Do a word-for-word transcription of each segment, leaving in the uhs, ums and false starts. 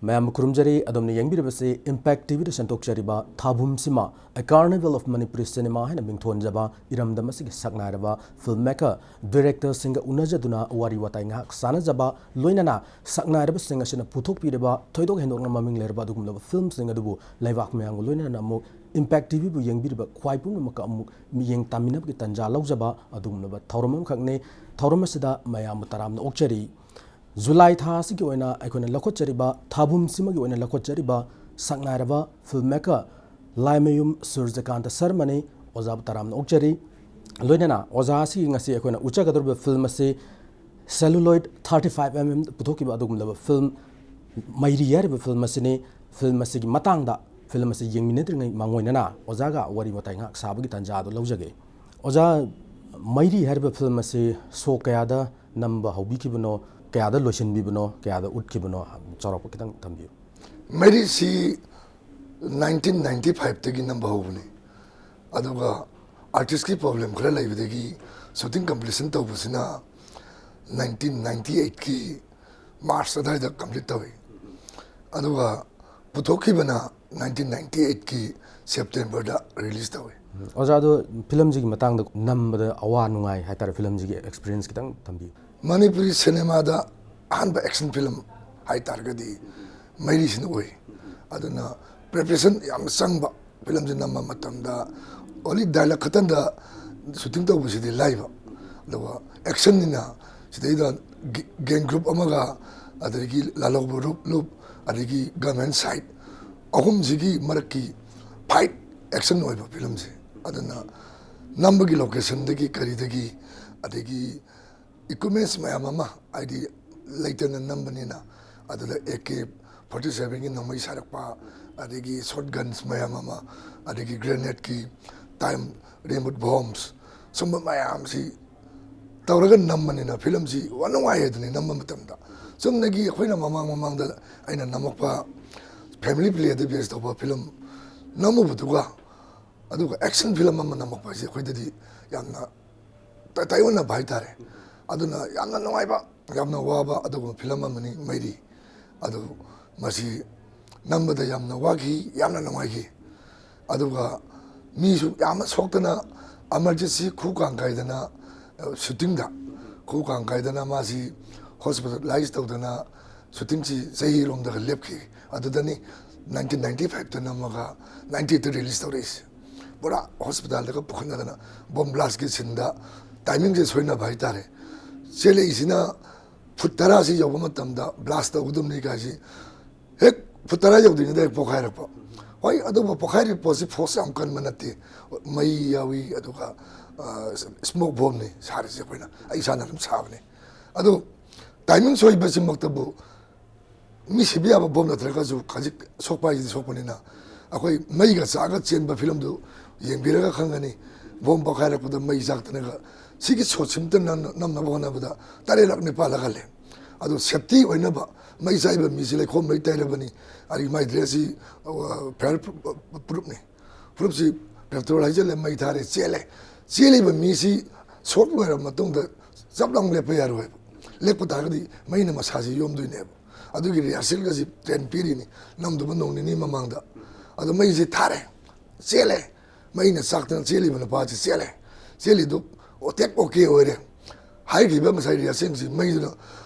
ꯃꯌꯥꯝꯕꯨ ꯈꯨꯔꯨꯝꯖꯔꯤ꯫ ꯑꯗꯣꯝꯅ ꯌꯦꯡꯕꯤꯔꯤꯕꯁꯤ Impact ꯇꯤꯚꯤꯗ ꯁꯟꯗꯣꯛꯆꯔꯤꯕ ꯊꯥꯕꯨꯝ ꯁꯤꯃꯥ, A Carnival of Manipuri Cinema ꯍꯥꯏꯅ ꯃꯤꯡꯊꯣꯟꯖꯕ ꯏꯔꯝꯗꯝ ꯑꯁꯤꯒꯤ ꯁꯛꯅꯥꯏꯔꯕ ꯐꯤꯜꯝ ꯃꯦꯀꯔ, ꯗꯤꯔꯦꯛꯇꯔꯁꯤꯡꯒ ꯎꯅꯖꯗꯨꯅ ꯋꯥꯔꯤ ꯋꯥꯇꯥꯏ ꯉꯥꯏꯍꯥꯛ ꯁꯥꯟꯅꯖꯕ, ꯂꯣꯏꯅꯅ ꯁꯛꯅꯥꯏꯔꯕꯁꯤꯡ ꯑꯁꯤꯅ ꯄꯨꯊꯣꯛꯄꯤꯔꯤꯕ ꯊꯣꯏꯗꯣꯛ ꯍꯦꯟꯗꯣꯛꯅ ꯃꯃꯤꯡ ꯂꯩꯔꯕ ꯑꯗꯨꯒꯨꯝꯂꯕ ꯐꯤꯜꯝꯁꯤꯡ ꯑꯗꯨꯕꯨ ꯂꯩꯕꯥꯛ ꯃꯌꯥꯝꯒ ꯂꯣꯏꯅꯅ ꯑꯃꯨꯛ Impact ꯇꯤꯚꯤꯕꯨ ꯌꯦꯡꯕꯤꯔꯤꯕ ꯈ꯭ꯋꯥꯏ ꯄꯨꯝꯅꯃꯛꯀ ꯑꯃꯨꯛ ꯃꯤꯠꯌꯦꯡ ꯇꯥꯃꯤꯟꯅꯕꯒꯤ ꯇꯥꯟꯖꯥ ꯂꯧꯖꯕ ꯑꯗꯨꯒꯨꯝꯂꯕ ꯊꯧꯔꯝ ꯑꯃꯈꯛꯅꯤ꯫ ꯊꯧꯔꯝ ꯑꯁꯤꯗ ꯃꯌꯥꯝꯕꯨ ꯇꯔꯥꯝꯅ ꯑꯣꯛꯆꯔꯤ꯫ ꯖꯨꯂꯥꯏ ꯊꯥ ꯑꯁꯤꯒꯤ ꯑꯣꯏꯅ ꯑꯩꯈꯣꯏꯅ ꯂꯧꯈꯠꯆꯔꯤꯕ, ꯊꯥꯕꯨꯝꯁꯤꯃꯒꯤ ꯑꯣꯏꯅ ꯂꯧꯈꯠꯆꯔꯤꯕ ꯁꯛꯅꯥꯏꯔꯕ ꯐꯤꯜꯝ ꯃꯦꯀꯔ ꯂꯥꯏꯃꯌꯨꯝ ꯁꯨꯔꯖꯀꯥꯟꯇ ꯁꯔꯃꯅꯤ꯫ ꯑꯣꯖꯥꯕꯨ ꯇꯔꯥꯝꯅ ꯑꯣꯛꯆꯔꯤ꯫ ꯂꯣꯏꯅꯅ ꯑꯣꯖꯥ ꯑꯁꯤꯒꯤ ꯉꯁꯤ ꯑꯩꯈꯣꯏꯅ ꯎꯠꯆꯒꯗꯧꯔꯤꯕ ꯐꯤꯜꯝ ꯑꯁꯤ celluloid thirty five mm ꯄꯨꯊꯣꯛꯈꯤꯕ ꯑꯗꯨꯒꯨꯝꯂꯕ ꯐꯤꯜꯝ ꯃꯩꯔꯤ ꯍꯥꯏꯔꯤꯕ ꯐꯤꯜꯝ ꯑꯁꯤꯅꯤ꯫ ꯐꯤꯜꯝ ꯑꯁꯤꯒꯤ ꯃꯇꯥꯡꯗ, ꯐꯤꯜꯝ ꯑꯁꯤ ꯌꯦꯡꯃꯤꯟꯅꯗ꯭ꯔꯤꯉꯩ ꯃꯥꯡꯑꯣꯏꯅꯅ ꯑꯣꯖꯥꯒ ꯋꯥꯔꯤ ꯋꯥꯇꯥꯏ ꯉꯥꯏꯍꯥꯛ ꯁꯥꯕꯒꯤ ꯇꯥꯟꯖꯥ ꯑꯗꯨ ꯂꯧꯖꯒꯦ꯫ ꯑꯣꯖꯥ, ꯃꯩꯔꯤ ꯍꯥꯏꯔꯤꯕ ꯐꯤꯜꯝ ꯑꯁꯤ ꯁꯣ ꯀꯌꯥꯗ ꯅꯝꯕ ꯍꯧꯕꯤꯈꯤꯕꯅꯣ, ꯀꯌꯥꯗ ꯂꯣꯏꯁꯤꯟꯕꯤꯕꯅꯣ, ꯀꯌꯥꯗ ꯎꯠꯈꯤꯕꯅꯣ, ꯆꯥꯎꯔꯥꯛꯄ ꯈꯤꯇꯪ ꯊꯝꯕꯤꯌꯨ꯫ ꯃꯩꯔꯤꯁꯤ ꯅꯥꯏꯟꯇꯤꯟ ꯅꯥꯏꯟꯇꯤ ꯐꯥꯏꯚꯇꯒꯤ ꯅꯝꯕ ꯍꯧꯕꯅꯤ꯫ ꯑꯗꯨꯒ ꯑꯥꯔꯇꯤꯁꯀꯤ ꯄ꯭ꯔꯣꯕ꯭ꯂꯦꯝ ꯈꯔ ꯂꯩꯕꯗꯒꯤ ꯁꯨꯇꯤꯡ ꯀꯝꯄ꯭ꯂꯤꯁꯟ ꯇꯧꯕꯁꯤꯅ ꯅꯥꯏꯟꯇꯤꯟ ꯅꯥꯏꯟꯇꯤ ꯑꯩꯠꯀꯤ ꯃꯥꯔꯆ ꯑꯗꯨꯋꯥꯏꯗ ꯀꯝꯄ꯭ꯂꯤꯠ ꯇꯧꯏ꯫ ꯑꯗꯨꯒ ꯄꯨꯊꯣꯛꯈꯤꯕꯅ ꯅꯥꯏꯟꯇꯤꯟ ꯅꯥꯏꯟꯇꯤ ꯑꯩꯠꯀꯤ ꯁꯦꯞꯇꯦꯝꯕꯔꯗ ꯔꯤꯂꯤꯁ ꯇꯧꯏ꯫ ꯑꯣꯖꯥ, ꯑꯗꯣ ꯐꯤꯂꯝꯁꯤꯒꯤ ꯃꯇꯥꯡꯗ, ꯅꯝꯕꯗ ꯑꯋꯥ ꯅꯨꯡꯉꯥꯏ ꯍꯥꯏꯇꯥꯔꯦ, ꯐꯤꯂꯝꯁꯤꯒꯤ ꯑꯦꯛꯁꯄꯤꯔꯤꯌꯦꯟꯁ ꯈꯤꯇꯪ ꯊꯝꯕꯤꯌꯨ꯫ ꯃꯅꯤꯄꯨꯔꯤ ꯁꯤꯅꯦꯃꯥꯗ ꯑꯍꯥꯟꯕ ꯑꯦꯛꯁꯟ ꯐꯤꯂꯝ ꯍꯥꯏ ꯇꯥꯔꯒꯗꯤ ꯃꯩꯔꯤꯁꯤꯅ ꯑꯣꯏ꯫ ꯑꯗꯨꯅ ꯄ꯭ꯔꯤꯄꯦꯔꯦꯁꯟ ꯌꯥꯝꯅ ꯆꯪꯕ꯫ ꯐꯤꯂꯝꯁꯤ ꯅꯝꯕ ꯃꯇꯝꯗ ꯑꯣꯟꯂꯤ ꯗꯥꯏꯂꯣꯛ ꯈꯛꯇꯪꯗ ꯁꯨꯇꯤꯡ ꯇꯧꯕꯁꯤꯗꯤ ꯂꯥꯏꯕ, ꯑꯗꯨꯒ ꯑꯦꯛꯁꯟꯅꯤꯅ ꯁꯤꯗꯩꯗ ꯒꯦꯡ ꯒ꯭ꯔꯨꯞ ꯑꯃꯒ, ꯑꯗꯒꯤ ꯂꯥꯜꯍꯧꯕ ꯂꯨꯞ ꯂꯨꯞ, ꯑꯗꯒꯤ ꯒꯟꯃꯦꯟ ꯁꯥꯏꯠ, ꯑꯍꯨꯝꯁꯤꯒꯤ ꯃꯔꯛꯀꯤ ꯐꯥꯏꯠ ꯑꯦꯛꯁꯟ ꯑꯣꯏꯕ ꯐꯤꯂꯝꯁꯦ꯫ ꯑꯗꯨꯅ ꯅꯝꯕꯒꯤ ꯂꯣꯀꯦꯁꯟꯗꯒꯤ ꯀꯔꯤꯗꯒꯤ, ꯑꯗꯒꯤ ꯏꯀ꯭ꯋꯤꯞꯃꯦꯟꯁ ꯃꯌꯥꯝ ꯑꯃ, ꯍꯥꯏꯗꯤ ꯂꯩꯇꯅ ꯅꯝꯕꯅꯤꯅ, ꯑꯗꯨꯗ ꯑꯦ ꯀꯦ ꯐꯣꯔꯇꯤ ꯁꯚꯦꯟꯒꯤ ꯅꯣꯡꯃꯩ ꯁꯥꯔꯛꯄ, ꯑꯗꯒꯤ ꯁꯣꯔꯠ ꯒꯟꯁ ꯃꯌꯥꯝ ꯑꯃ, ꯑꯗꯒꯤ ꯒ꯭ꯔꯦꯅꯦꯗꯀꯤ ꯇꯥꯏꯝ ꯔꯦꯟꯕꯨꯠ ꯕꯣꯝꯁ, ꯁꯨꯝꯕ ꯃꯌꯥꯝꯁꯤ ꯇꯧꯔꯒ ꯅꯝꯕꯅꯤꯅ ꯐꯤꯂꯝꯁꯤ ꯋꯥ ꯅꯨꯡꯉꯥꯏ ꯑꯗꯨꯅꯤ ꯅꯝꯕ ꯃꯇꯝꯗ꯫ ꯆꯨꯝꯅꯒꯤ ꯑꯩꯈꯣꯏꯅ ꯃꯃꯥꯡ ꯃꯃꯥꯡꯗ ꯑꯩꯅ ꯅꯝꯃꯛꯄ ꯐꯦꯃꯤꯂꯤ ꯄ꯭ꯂꯦꯗ ꯕꯦꯁ ꯇꯧꯕ ꯐꯤꯂꯝ ꯅꯝꯃꯨꯕꯗꯨꯒ, ꯑꯗꯨꯒ ꯑꯦꯛꯁꯟ ꯐꯤꯂꯝ ꯑꯃ ꯅꯝꯃꯛꯄ ꯍꯥꯏꯁꯦ ꯑꯩꯈꯣꯏꯗꯗꯤ ꯌꯥꯝꯅ ꯇ- ꯇꯥꯏꯑꯣꯟꯅꯕ ꯍꯥꯏꯇꯥꯔꯦ꯫ ꯑꯗꯨꯅ ꯌꯥꯝꯅ ꯅꯨꯡꯉꯥꯏꯕ, ꯌꯥꯝꯅ ꯋꯥꯕ ꯑꯗꯨꯒꯨꯝꯕ ꯐꯤꯂꯝ ꯑꯃꯅꯤ ꯃꯩꯔꯤ꯫ ꯑꯗꯨ ꯃꯁꯤ ꯅꯝꯕꯗ ꯌꯥꯝꯅ ꯋꯥꯈꯤ, ꯌꯥꯝꯅ ꯅꯨꯡꯉꯥꯏꯈꯤ꯫ ꯑꯗꯨꯒ ꯃꯤꯁꯨ ꯌꯥꯝꯅ ꯁꯣꯛꯇꯅ, ꯑꯃꯔꯖꯤꯠꯁꯤ ꯈꯨ ꯀꯥꯡ ꯀꯥꯏꯗꯅ, ꯑ, ꯁꯨꯇꯤꯡꯗ ꯈꯨ ꯀꯥꯡ ꯀꯥꯏꯗꯅ ꯃꯥꯁꯤ ꯍꯣꯁꯄꯤꯇꯥꯂꯥꯏꯁ ꯇꯧꯗꯅ ꯁꯨꯇꯤꯡꯁꯤ ꯆꯍꯤꯔꯣꯝꯗꯒ ꯂꯦꯞꯈꯤ꯫ ꯑꯗꯨꯗꯅꯤ ꯅꯥꯏꯟꯇꯤꯟ ꯅꯥꯏꯟꯇꯤ ꯐꯥꯏꯚꯇ ꯅꯝꯃꯒ ꯅꯥꯏꯟꯇꯤ ꯑꯩꯠꯇ ꯔꯤꯂꯤꯁ ꯇꯧꯔꯛꯏꯁꯦ꯫ ꯄꯨꯔꯥ ꯍꯣꯁꯄꯤꯇꯥꯜꯗꯒ ꯄꯨꯈꯠꯅꯗꯅ ꯕꯣꯝ ꯕ꯭ꯂꯥꯁꯀꯤ ꯁꯤꯟꯗ ꯇꯥꯏꯃꯤꯡꯁꯦ ꯁꯣꯏꯅꯕ ꯍꯥꯏꯇꯥꯔꯦ꯫ ꯆꯦꯜꯂꯛꯏꯁꯤꯅ ꯐꯨꯠ ꯇꯔꯥꯁꯤ ꯌꯧꯕ ꯃꯇꯝꯗ ꯕ꯭ꯂꯥꯁ ꯇꯧꯒꯗꯕꯅꯤ ꯀꯥꯏꯁꯤ ꯍꯦꯛ ꯐꯨꯠ ꯇꯔꯥ ꯌꯧꯗ꯭ꯔꯤꯉꯩꯗ ꯍꯦꯛ ꯄꯣꯈꯥꯏꯔꯛꯄ꯫ ꯍꯣꯏ, ꯑꯗꯨꯕꯨ ꯄꯣꯈꯥꯏꯔꯤꯕ ꯄꯣꯠꯁꯤ ꯐꯣꯔꯁ ꯌꯥꯝ ꯀꯟꯕ ꯅꯠꯇꯦ, ꯃꯩ ꯌꯥꯎꯏ, ꯑꯗꯨꯒ, ꯑ, ꯁ꯭ꯃꯣꯛ ꯕꯣꯝꯅꯤ ꯁꯥꯔꯤꯁꯦ, ꯑꯩꯈꯣꯏꯅ, ꯑꯩ ꯏꯁꯥꯅ ꯑꯗꯨꯝ ꯁꯥꯕꯅꯤ꯫ ꯑꯗꯨ ꯇꯥꯏꯃꯤꯡ ꯁꯣꯏꯕꯁꯤꯃꯛꯇꯕꯨ ꯃꯤ ꯁꯤꯕ ꯌꯥꯕ ꯕꯣꯝ ꯅꯠꯇ꯭ꯔꯒꯁꯨ ꯈꯖꯤꯛ ꯁꯣꯛꯄ ꯍꯥꯏꯁꯤꯗꯤ ꯁꯣꯛꯄꯅꯤꯅ, ꯑꯩꯈꯣꯏ ꯃꯩꯒ ꯆꯥꯛꯑꯒ ꯆꯦꯟꯕ ꯐꯤꯂꯝꯗꯨ ꯌꯦꯡꯕꯤꯔꯒ ꯈꯪꯒꯅꯤ꯫ ꯕꯣꯝ ꯄꯣꯈꯥꯏꯔꯛꯄꯗ ꯃꯩ ꯆꯥꯛꯇꯅꯒ ꯁꯤꯒꯤ ꯁꯣꯠꯁꯤꯃꯇ ꯅꯝ-, ꯅꯝꯅꯕ ꯍꯣꯠꯅꯕꯗ ꯇꯔꯦꯠꯂꯛ ꯅꯤꯄꯥꯜꯂꯛ ꯍꯜꯂꯦ꯫ ꯑꯗꯨ ꯁꯦꯞꯇꯤ ꯑꯣꯏꯅꯕ ꯃꯩ ꯆꯥꯏꯕ ꯃꯤꯁꯤ ꯂꯩꯈꯣꯝ ꯂꯣꯏ ꯇꯩꯔꯕꯅꯤ꯫ ꯑꯗꯒꯤ ꯃꯥꯏ ꯗ꯭ꯔꯦꯁꯁꯤ, ꯑ, ꯐꯥꯌꯔ ꯄ꯭ꯔꯨꯞ, ꯄ꯭ꯔꯨꯞꯅꯤ꯫ ꯄ꯭ꯔꯨꯞꯁꯤ ꯄꯦꯇ꯭ꯔꯣꯜ ꯍꯩꯖꯤꯜꯂꯦ, ꯃꯩ ꯊꯥꯔꯦ, ꯆꯦꯜꯂꯦ꯫ ꯆꯦꯜꯂꯤꯕ ꯃꯤꯁꯤ ꯁꯣꯛ ꯂꯣꯏꯔꯕ ꯃꯇꯨꯡꯗ ꯆꯞ ꯂꯥꯎꯅ ꯂꯦꯞꯄ ꯌꯥꯔꯣꯏꯕ꯫ ꯂꯦꯞꯄ ꯇꯥꯔꯒꯗꯤ ꯃꯩꯅ ꯃꯁꯥꯁꯤ ꯌꯣꯝꯗꯣꯏꯅꯦꯕ꯫ ꯑꯗꯨꯒꯤ ꯔꯤꯍꯥꯔꯁꯦꯜꯒꯁꯤ ꯇ꯭ꯔꯦꯟ ꯄꯤꯔꯤꯅꯤ, ꯅꯝꯗꯨꯕ ꯅꯣꯡ ꯅꯤꯅꯤ ꯃꯃꯥꯡꯗ꯫ ꯑꯗꯣ ꯃꯩꯁꯤ ꯊꯥꯔꯦ, ꯆꯦꯜꯂꯦ꯫ ꯃꯩꯅ ꯆꯥꯛꯇꯅ ꯆꯦꯜꯂꯤꯕ ꯅꯨꯄꯥꯁꯤ ꯆꯦꯜꯂꯦ꯫ ꯆꯦꯜꯂꯤꯗꯨ ꯑꯣꯇꯦꯛ ꯑꯣꯀꯦ ꯑꯣꯏꯔꯦ꯫ ꯍꯥꯏꯈꯤꯕ ꯉꯁꯥꯏ ꯔꯤꯍꯥꯔꯁꯦꯜꯁꯤ ꯃꯩꯗꯨꯅ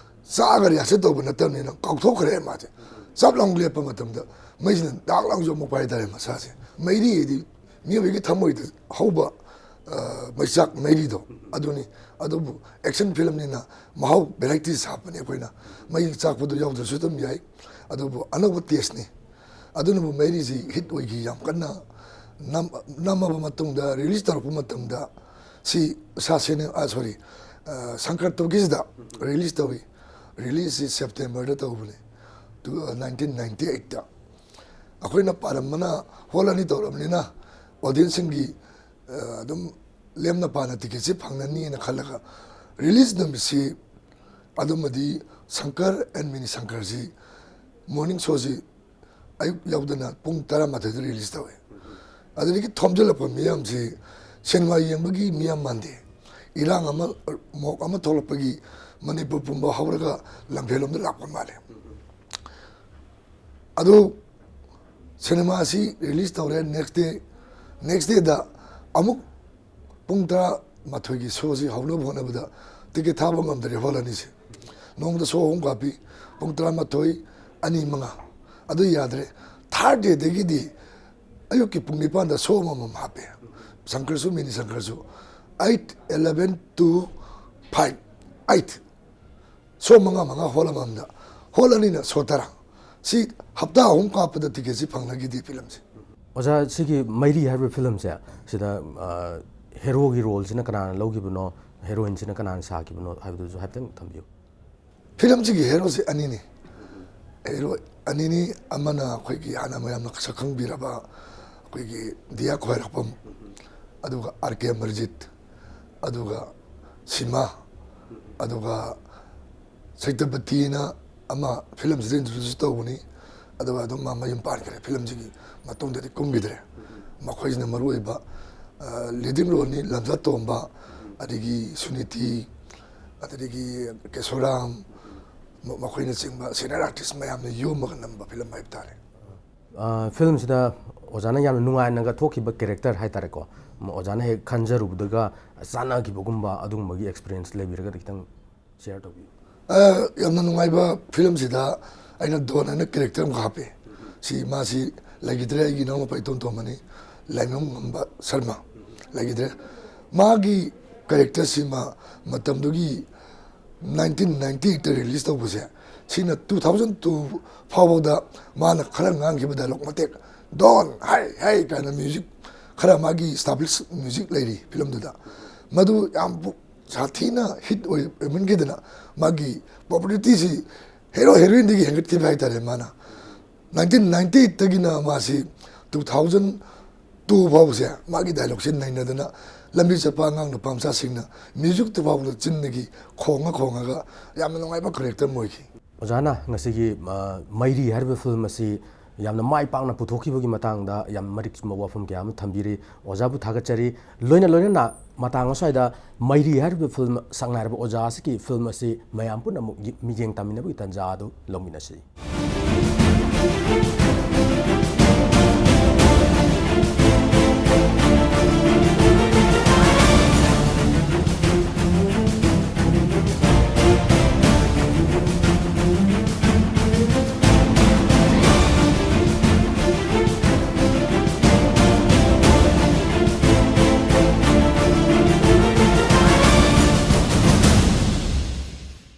ꯆꯥꯛꯑꯒ ꯔꯤꯍꯥꯔꯁꯦꯜ ꯇꯧꯕ ꯅꯠꯇꯕꯅꯤꯅ ꯀꯥꯎꯊꯣꯛꯈ꯭ꯔꯦ ꯃꯥꯁꯦ꯫ ꯆꯞ ꯂꯥꯎꯅ ꯂꯦꯞꯄ ꯃꯇꯝꯗ ꯃꯩꯁꯤꯅ ꯗꯥꯛ ꯂꯥꯎꯅ ꯌꯣꯝꯃꯛꯄ ꯍꯥꯏꯇꯥꯔꯦ ꯃꯁꯥꯁꯦ꯫ ꯃꯩꯔꯤ ꯍꯥꯏꯗꯤ ꯃꯤꯑꯣꯏꯕꯒꯤ ꯊꯃꯣꯏꯗ ꯍꯧꯕ, ꯑ, ꯃꯩꯆꯥꯛ ꯃꯩꯔꯤꯗꯣ ꯑꯗꯨꯅꯤ꯫ ꯑꯗꯨꯕꯨ ꯑꯦꯛꯁꯟ ꯐꯤꯂꯝꯅꯤꯅ ꯃꯍꯥꯎ ꯚꯦꯔꯥꯏꯇꯤꯁ ꯍꯥꯞꯄꯅꯤ ꯑꯩꯈꯣꯏꯅ꯫ ꯃꯩ ꯆꯥꯛꯄꯗꯣ ꯌꯥꯎꯗ꯭ꯔꯁꯨ ꯑꯗꯨꯝ ꯌꯥꯏ꯫ ꯑꯗꯨꯕꯨ ꯑꯅꯧꯕ ꯇꯦꯁꯅꯤ꯫ ꯑꯗꯨꯅꯕꯨ ꯃꯩꯔꯤꯁꯤ ꯍꯤꯠ ꯑꯣꯏꯈꯤ ꯌꯥꯝ ꯀꯟꯅ꯫ ꯅꯝ-, ꯅꯝꯃꯕ ꯃꯇꯨꯡꯗ, ꯔꯤꯂꯤꯁ ꯇꯧꯔꯛꯄ ꯃꯇꯝꯗ ꯁꯤ ꯁꯥ ꯁꯦꯅꯦ-, ꯑ, ꯁꯣꯔꯤ, ꯑ, ꯁꯪꯀꯔ ꯇꯣꯀꯤꯁꯇ ꯔꯤꯂꯤꯁ ꯇꯧꯏ꯫ ꯔꯤꯂꯤꯁꯁꯤ ꯁꯦꯞꯇꯦꯝꯕꯔꯗ ꯇꯧꯕꯅꯤ, ꯇꯨ-, ꯅꯥꯏꯟꯇꯤꯟ ꯅꯥꯏꯟꯇꯤ ꯑꯩꯠꯇ꯫ ꯑꯩꯈꯣꯏꯅ ꯄꯥꯔꯝꯕꯅ ꯍꯣꯜ ꯑꯅꯤ ꯇꯧꯔꯕꯅꯤꯅ ꯑꯣꯗꯤꯌꯟꯁꯁꯤꯡꯒꯤ, ꯑ, ꯑꯗꯨꯝ ꯂꯦꯝꯅ ꯄꯥꯅ ꯇꯤꯀꯦꯠꯁꯤ ꯐꯪꯅꯅꯤꯅ ꯈꯜꯂꯒ ꯔꯤꯂꯤꯁ ꯅꯨꯃꯤꯠꯁꯤ ꯑꯗꯨꯃꯗꯤ ꯁꯪꯀꯔ ꯑꯦꯟ ꯃꯤꯅꯤ ꯁꯪꯀꯔꯁꯤ ꯃꯣꯔꯅꯤꯡ ꯁꯣꯁꯤ ꯑꯌꯨꯛ ꯌꯥꯎꯗꯅ ꯄꯨꯡ ꯇꯔꯥꯃꯥꯊꯣꯏꯗ ꯔꯤꯂꯤꯁ ꯇꯧꯋꯦ꯫ ꯑꯗꯨꯗꯒꯤ ꯊꯣꯝꯖꯤꯜꯂꯛꯄ ꯃꯤꯌꯥꯝꯁꯤ ꯁꯤꯅꯦꯃꯥ ꯌꯦꯡꯕꯒꯤ ꯃꯤꯌꯥꯝ ꯃꯥꯟꯗꯦ꯫ ꯏꯔꯥꯡ ꯑꯃ, ꯃꯣꯛ ꯑꯃ ꯊꯣꯛꯂꯛꯄꯒꯤ ꯃꯅꯤꯄꯨꯔ ꯄꯨꯝꯕ ꯍꯧꯔꯒ ꯂꯝꯐꯦꯜꯂꯣꯝꯗ ꯂꯥꯛꯄ ꯃꯥꯜꯂꯦ꯫ ꯑꯗꯨ ꯁꯤꯅꯦꯃꯥꯁꯤ ꯔꯤꯂꯤꯁ ꯇꯧꯔꯦ, next day, next dayꯗ ꯑꯃꯨꯛ ꯄꯨꯡ ꯇꯔꯥꯃꯥꯊꯣꯏꯒꯤ ꯁꯣꯁꯤ ꯍꯧꯅꯕ ꯍꯣꯠꯅꯕꯗ ꯇꯤꯀꯦꯠ ꯊꯥꯕ ꯉꯝꯗ꯭ꯔꯦ ꯍꯣꯜ ꯑꯅꯤꯁꯦ꯫ ꯅꯣꯡꯃꯗ ꯁꯣ ꯑꯍꯨꯝ ꯀꯥꯞꯄꯤ, ꯄꯨꯡ ꯇꯔꯥꯃꯥꯊꯣꯏ, ꯑꯅꯤ, ꯃꯉꯥ, ꯑꯗꯨ ꯌꯥꯗ꯭ꯔꯦ꯫ Third dayꯗꯒꯤꯗꯤ ꯑꯌꯨꯛꯀꯤ ꯄꯨꯡ ꯅꯤꯄꯥꯟꯗ ꯁꯣ ꯑꯃꯃꯝ ꯍꯥꯞꯄꯦ꯫ ꯁꯪꯀꯔꯁꯨ, ꯃꯤꯅꯤ ꯁꯪꯀꯔꯁꯨ꯫ Eight, eleven, two, five, eight꯫ ꯁꯣ ꯃꯉꯥ ꯃꯉꯥ ꯍꯣꯜ ꯑꯃꯃꯝꯗ, ꯍꯣꯜ ꯑꯅꯤꯅ ꯁꯣ ꯇꯔꯥ꯫ ꯁꯤ ꯍꯞꯇꯥ ꯑꯍꯨꯝ ꯀꯥꯞꯄꯗ ꯇꯤꯀꯦꯠꯁꯤ ꯐꯪꯅꯈꯤꯗꯦ ꯐꯤꯂꯝꯁꯦ꯫ ꯑꯣꯖꯥ, ꯁꯤꯒꯤ ꯃꯩꯔꯤ ꯍꯥꯏꯔꯤꯕ ꯐꯤꯂꯝꯁꯦ, ꯁꯤꯗ, ꯑ, ꯍꯦꯔꯣꯒꯤ ꯔꯣꯜꯁꯤꯅ ꯀꯅꯥꯅ ꯂꯧꯈꯤꯕꯅꯣ, ꯍꯦꯔꯣꯏꯟꯁꯤꯅ ꯀꯅꯥꯅ ꯁꯥꯈꯤꯕꯅꯣ ꯍꯥꯏꯕꯗꯨꯁꯨ ꯍꯥꯏꯐꯦꯠꯇꯪ ꯊꯝꯕꯤꯌꯨ꯫ ꯐꯤꯂꯝꯁꯤꯒꯤ ꯍꯦꯔꯣꯁꯤ ꯑꯅꯤꯅꯤ꯫ ꯍꯦꯔꯣ ꯑꯅꯤꯅꯤ, ꯑꯃꯅ ꯑꯩꯈꯣꯏꯒꯤ ꯍꯥꯟꯅ ꯃꯌꯥꯝꯅ ꯁꯛꯈꯪꯕꯤꯔꯕ ꯑꯩꯈꯣꯏꯒꯤ ꯗꯤꯌꯥ ꯈ꯭ꯋꯥꯏꯔꯥꯛꯄꯝ, ꯑꯗꯨꯒ ꯑꯥꯔ ꯀꯦ ꯑꯃꯔꯖꯤꯠ, ꯑꯗꯨꯒ ꯁꯤꯃꯥ, ꯑꯗꯨꯒ ꯁꯩꯇꯄꯇꯤꯅ ꯑꯃ ꯐꯤꯂꯝꯁꯤꯗ introduce ꯇꯧꯕꯅꯤ꯫ ꯑꯗꯨꯒ ꯑꯗꯨꯝ ꯃꯥ ꯃꯌꯨꯝ ꯄꯥꯟꯈ꯭ꯔꯦ, ꯐꯤꯂꯝꯁꯤꯒꯤ ꯃꯇꯨꯡꯗꯗꯤ ꯀꯨꯝꯈꯤꯗ꯭ꯔꯦ꯫ ꯃꯈꯣꯏꯁꯤꯅ ꯃꯔꯨ ꯑꯣꯏꯕ, ꯑ, leading roleꯅꯤ꯫ ꯂꯝꯖꯥ ꯇꯣꯝꯕ, ꯑꯗꯒꯤ ꯁꯨꯅꯤꯇꯤ, ꯑꯗꯒꯤ ꯀꯦꯁꯣꯔꯥꯝ, ꯃ-, ꯃꯈꯣꯏꯅꯆꯤꯡꯕ senior artist ꯃꯌꯥꯝꯅ ꯌꯣꯝꯃꯒ ꯅꯝꯕ ꯐꯤꯂꯝ ꯍꯥꯏꯕ ꯇꯥꯔꯦ꯫ ꯑ, ꯐꯤꯂꯝꯁꯤꯗ ꯑꯣꯖꯥꯅ ꯌꯥꯝꯅ ꯅꯨꯡꯉꯥꯏꯅꯒ ꯊꯣꯛꯈꯤꯕ character ꯍꯥꯏꯇꯥꯔꯦꯀꯣ, ꯃ-, ꯑꯣꯖꯥꯅ ꯍꯦꯛ ꯈꯟꯖꯔꯨꯕꯗꯒ ꯆꯥꯟꯅꯈꯤꯕꯒꯨꯝꯕ ꯑꯗꯨꯒꯨꯝꯕꯒꯤ experience ꯂꯩꯕꯤꯔꯒꯗꯤ ꯈꯤꯇꯪ share ꯇꯧꯕꯤꯌꯨ꯫ ꯑ, ꯌꯥꯝꯅ ꯅꯨꯡꯉꯥꯏꯕ ꯐꯤꯂꯝꯁꯤꯗ ꯑꯩꯅ ꯗꯣꯟ ꯍꯥꯏꯅ character ꯑꯃꯈꯛ ꯍꯥꯞꯄꯦ꯫ ꯁꯤ ꯃꯥꯁꯤ ꯂꯩꯈꯤꯗ꯭ꯔꯦ, ꯑꯩꯒꯤ ꯏꯅꯥꯎꯅꯨꯄꯥ ꯏꯇꯣꯟ ꯇꯣꯝꯕꯅꯤ, ꯂꯥꯏꯃꯌꯨꯝ ꯉꯝꯕ ꯁꯔꯃ ꯂꯩꯈꯤꯗ꯭ꯔꯦ꯫ ꯃꯥꯒꯤ characterꯁꯤ ꯃꯥ ꯃꯇꯝꯗꯨꯒꯤ nineteen ninety eightꯇ release ꯇꯧꯕꯁꯦ, ꯁꯤꯅ two thousand two ꯐꯥꯎꯕꯗ ꯃꯥꯅ ꯈꯔ ꯉꯥꯡꯈꯤꯕ dialogue ꯃꯇꯦꯛ, "ꯗꯣꯟ, ꯍꯥꯏ, ꯍꯥꯏ" ꯀꯥꯏꯅ music ꯈꯔ, ꯃꯥꯒꯤ established music ꯂꯩꯔꯤ ꯐꯤꯂꯝꯗꯨꯗ, ꯃꯗꯨ ꯌꯥꯝ ꯄꯨ-, ꯁꯥꯊꯤꯅ hit ꯑꯣꯏ-, ꯑꯣꯏꯃꯟꯈꯤꯗꯅ ꯃꯥꯒꯤ popularityꯁꯤ hero heroineꯗꯒꯤ ꯍꯦꯟꯒꯠꯈꯤꯕ ꯍꯥꯏꯇꯥꯔꯦ꯫ ꯃꯥꯅ nineteen ninety eightꯇꯒꯤꯅ ꯃꯥꯁꯤ two thousand two ꯐꯥꯎꯕꯁꯦ ꯃꯥꯒꯤ dialogueꯁꯦ ꯅꯩꯅꯗꯅ ꯂꯝꯕꯤ ꯆꯠꯄ ꯑꯉꯥꯡ ꯅꯨꯄꯥ ꯃꯆꯥꯁꯤꯡꯅ musicꯇꯨ ꯐꯥꯎꯕꯗ ꯆꯤꯟꯗꯒꯤ ꯈꯣꯡꯉ ꯈꯣꯡꯉꯒ ꯌꯥꯝꯅ ꯅꯨꯡꯉꯥꯏꯕ character ꯑꯃ ꯑꯣꯏꯈꯤ꯫ ꯑꯣꯖꯥꯅ ꯉꯁꯤꯒꯤ, ꯑ, ꯃꯩꯔꯤ ꯍꯥꯏꯔꯤꯕ ꯐꯤꯂꯝ ꯑꯁꯤ ꯌꯥꯝꯅ ꯃꯥꯏ ꯄꯥꯛꯅ ꯄꯨꯊꯣꯛꯈꯤꯕꯒꯤ ꯃꯇꯥꯡꯗ ꯌꯥꯝ ꯃꯔꯤꯛ ꯆꯨꯝꯕ ꯋꯥꯐꯝ ꯀꯌꯥ ꯑꯃ ꯊꯝꯕꯤꯔꯤ꯫ ꯑꯣꯖꯥꯕꯨ ꯊꯥꯒꯠꯆꯔꯤ꯫ ꯂꯣꯏꯅ ꯂꯣꯏꯅꯅ ꯃꯇꯥꯡ ꯑꯁ꯭ꯋꯥꯏꯗ ꯃꯩꯔꯤ ꯍꯥꯏꯔꯤꯕ ꯐꯤꯂꯝ ꯁꯛꯅꯥꯏꯔꯕ ꯑꯣꯖꯥ ꯑꯁꯤꯒꯤ ꯐꯤꯂꯝ ꯑꯁꯤ ꯃꯌꯥꯝ ꯄꯨꯝꯅꯃꯛ ꯌꯦ-, ꯃꯤꯠꯌꯦꯡ ꯇꯝꯃꯤꯟꯅꯕꯒꯤ ꯇꯥꯟꯖꯥ ꯑꯗꯨ ꯂꯧꯃꯤꯟꯅꯁꯤ꯫